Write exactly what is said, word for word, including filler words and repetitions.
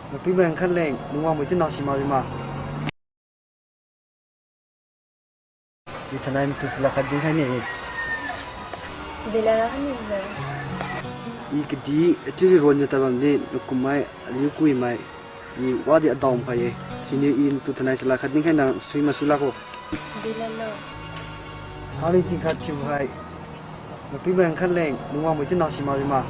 Napuimai nkhan leng, nang wangbo chiu nang simak jiu ma. I thainai natu chalad khat dinkhai ne. Delad ra khat ni le. I kadi, atiri ron jiu tabam di, nakum mai, aliu kui mai. I wadi adao khai ye. Siniu i natu thainai chalad khat dinkhai nang sui ma sui lakbo. Delad lo. Hali tingkhat thiu hai. Napuimai nkhan leng, nang wangbo chiu nang simak jiu ma.